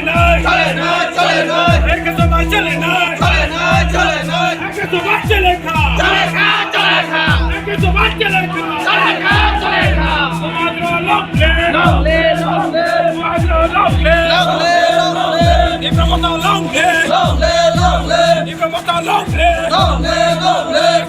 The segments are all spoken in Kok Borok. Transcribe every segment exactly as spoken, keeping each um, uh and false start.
চলে না, চলে না। একে সবাই চলে না। চলে না, চলে না। একে সবাই চলে খা। চলে খা, চলে খা। একে সবাই চলে খা। চলে খা, চলে খা। সমাজর long live। Long live, long live। সমাজর long live। Long live, long live। তীব্র মত long live। Long live, long live। তীব্র মত long live। Long live, long live।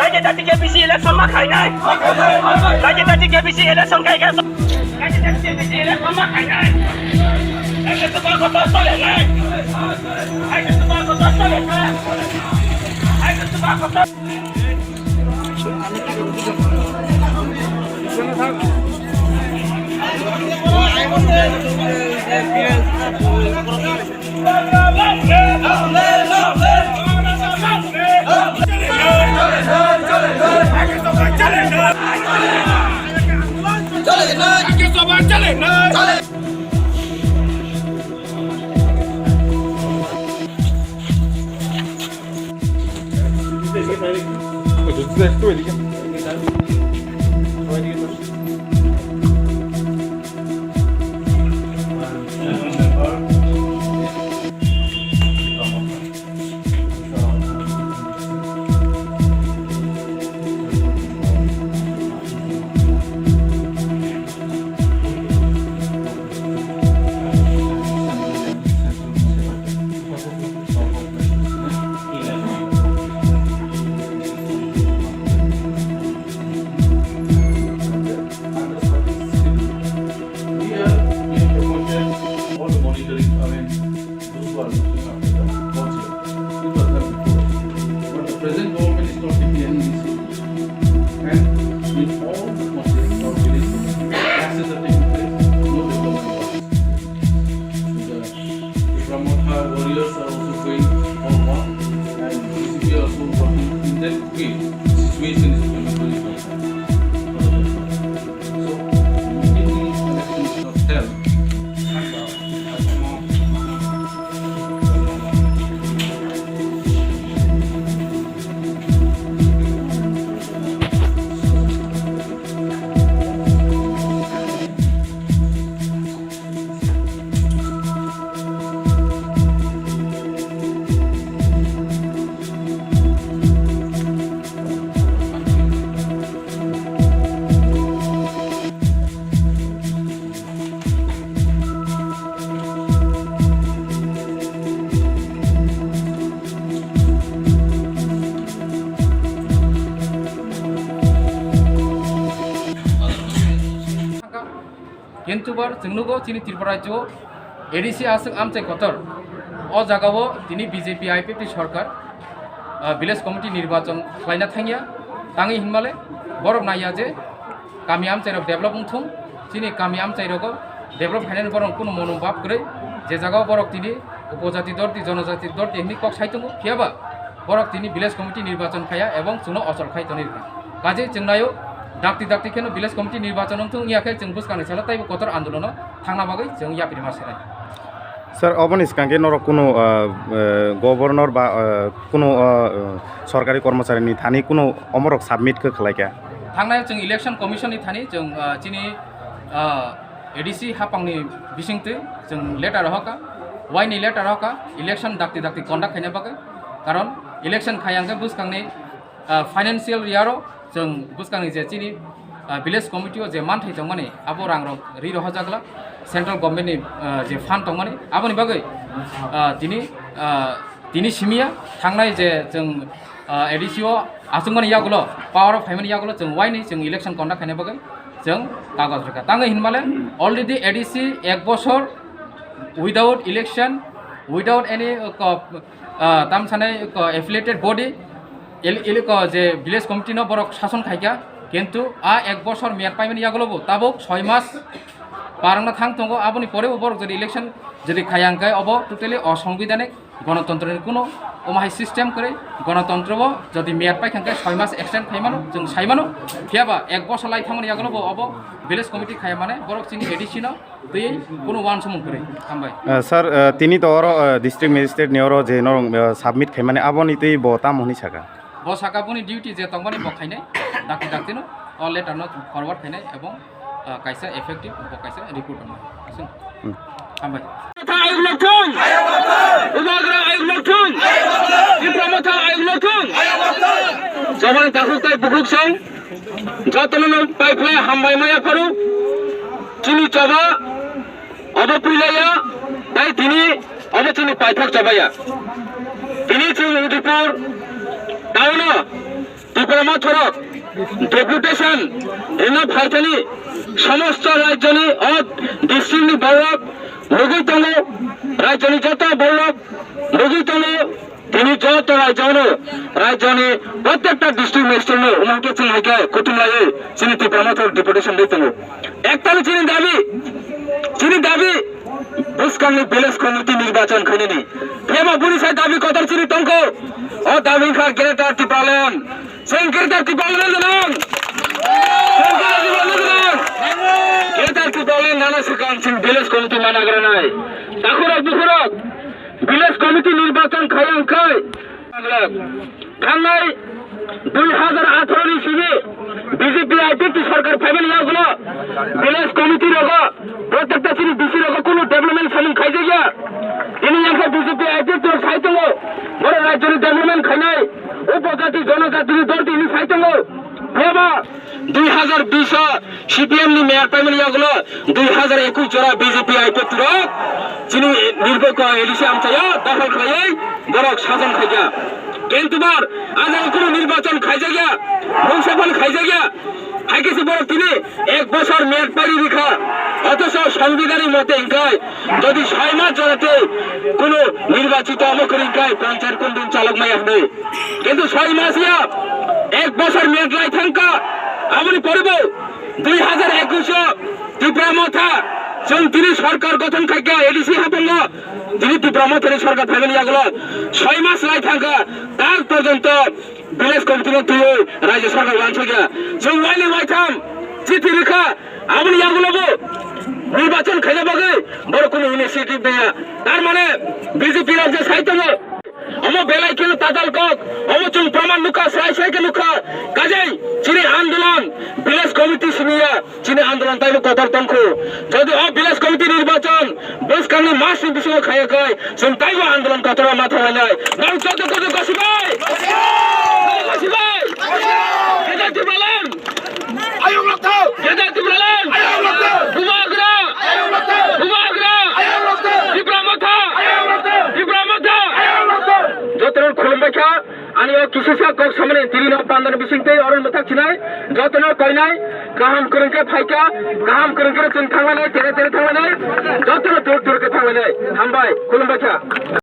Daji daji K B C election ma khainai. Daji daji K B C election khai khai. Daji daji K B C election ma khainai. Eke tu ba kotor chole nai. Eke tu ba kotor chole nai. Eke tu ba kotor. We are being promoted all the monitoring, I mean, those who are looking after the budget. It was done before. But the present government is not taking any initiative. And in all the constituencies of village, clashes are taking place, no development works. The Tipra Motha warriors are also going for work, and D C P also working in that way. Situation is becoming very bad. So, immediately election should help. Hintu bar chwng nugo chini Tripura rajyo A D C aswk amchai kotor. O jagao tini B J P I P F T sorkar, ah, village committee nirbachon khlaina thangya. Tangwi hinmale borok naiya je kami amchairok develop wngthung, chini kami amchairogo develop khainani borok kunu mono bab kwrwi. Je jagao borok tini upojati dorti, jonojati dorti hinwi kok sai tongo, phiyaba borok tini village committee nirbachon khaiya ebong chwngno ochol khai tonwi rwkha. Kaje chwng naio, dakti dakti kheno village committee nirbachon wngthung, wngya khe chwng bwskangni salo taibo kotor andolono thangna bagwi chwng yapri ma serai. Sir, oboni swkang khe norok kunu, ah, ah, governor ba, ah, kunu, ah, ah, sorkari kormocharini thani kunu omorok submit khe khlai kha? Thangnai chwng election commission ni thani chwng, ah, chini, ah, A D C hapangni bisingtwi chwng letter rohorkha, waini letter rohorkha, election dakti dakti conduct khaina bagwi. Karon election khai ang khe bwskangni, ah, financial year o chwng bwskangni je chini, ah, village committee o je manthai tongmani abo rangrok ri rohorjakla, central government ni, ah, je fund tongmani aboni bagwi, ah, tini, ah, tini simiya thangnai je chwng, ah, A D C o achukmani yagulo, power o phaimani yagulo chwng waini chwng election conduct khaina bagwi chwng kagoj rwkha. Tangwi hinmale already A D C ek bosor without election, without any, uh, ko-, ah, tam sanai, ko-, affiliated body, Ele-, eleko je village committee no borok sason khaikha, kintu a ek bosor meyad paimani yagulo bo tabuk soi mas parwngna thang tongo, aboni pore bo borok jodi election jodi khaya hwnkhe obo totally osongbidhanik, gonotontro ni kuno omo hai system kwrwi, gonotontro bo jodi meyad paikha hwnkhe soi mas extend khaimano, chwng saimano, phiyaba ek bosor lai thangmani yagulo bo obo village committee khaya mane borok chini A D C no twi kuno uansukmung kwrwi. Hambai. Ah, sir, ah, tini to oro, ah, district magistrate ni oro je norok, ah, submit khaimani aboni twi bo tamo hwnwi saka? Bo saka boni duty je tongmani bo khainai, dakti dakti no o letter no forward khainai ebong, ah, kaisa effective bo kaisa report wngnai. Aswk. Hmm. Hambai. Ayuk lokthung! Bubagra ayuk lokthung! Tipra Motha ayuk lokthung! Jabani takhuk tai bukhuk song, jotono no pai phlai hambai maya pharo, chini choba, obo puilaya, tai tini obo chini paithak chobaya. Tini chwng Udaipur town o Tipra Motha rok deputation rina phaithani somosto rajyoni o district ni borok nugui tongo, rajyoni joto borok nugui tongo. Tini joto rajyano, rajyoni prottekta district magistrate no umangke chwng hai khe kuthum laiwi chini Tipra Motha deputation dei tongo. Ektani chini dabi, chini dabi bwskangni village committee nirbachon khainani. Phiyaba buni sai dabi kotor chini tongkho. O dabi wngkha Greater Tipraland. Chwng Greater Tipraland no nang. Chwng Greater Tipraland no nang. Greater Tipraland nana swkang chwng village committee mana granai. Takhurok bukhurok. Village committee nirbachon khaya wngkhai. Thangnai dui hazar atharo ni simi B J P I P F T sorkar phaimani yagulo village committee rogo, prottekta chini D C rogo kunu development samung khaijakya. Tini yakha B J P I P F T rok sai tongo, borok rajyoni development khainai, upojati jonojati ni dol tini sai tongo. Phiyaba dui hazar bish o C P M ni mayor paimani yagulo dui hazar ekush jora B J P I P F T rok chini nirbokha A D C amchaio dokhol khlaiwi borok sason khaikha. Kintu bar, a jaga kunu nirbachon khaijakya, mungsa phano khaijakya. Hai khe se borok tini ek bosor mayor pairi rikha. Othocho songbidhani mote hwnkhe jodi soi mas jora tei kunu nirbachito omo kwrwi hwnkhe panchayat kunu din chalok maya hwnwi. Kintu soi mas ya, ek bosor mayor lai thangkha. Aboni pore bo dui hazar ekush o Tipra Motha chwng tini sorkar gothon khaikha A D C haphango, tini Tipra Motha ni sorkar phaimani yagulo soi mas lai thangkha, tak porjonto village committee no twiwi rajya sorkar uansukya. Chwng waini waitham chithi rikha, aboni yagulo bo nirbachon khaina bagwi borok kunu initiative naya. Tar mane B J P rajya sai tongo. Omo belai kheno tatal kok, omo chwng proman nukha, srai srai khe nukha. Kajai chini andolon village committee siniya, chini andolon taibo kotor tongkhu. Jodi o village committee nirbachon bwskangni masni bisingo khaya khai, chwng taibo andolon kotor ma thanglainai. Nang joto kotor gosibai! Gosibai! Geda Tipraland! Ayung Lathau! Geda Tipraland! Ayung Lathau! Bubagra! Ayung Lathau! Bubagra! Ayung Lathau! Tipra Motha! Ayung Lathau! Tipra Motha! Ayung Lathau! Jotono khulumbai kha, ani o kisisa kok samani tini no pandani bising tei oro mwthak chinai, jotono koinai, kaham kwrwng khe phaikha, kaham kwrwng khe chwng thanglainai, tere tere thanglainai, jotono dur dur khe thanglainai. Hambai, khulumbai kha.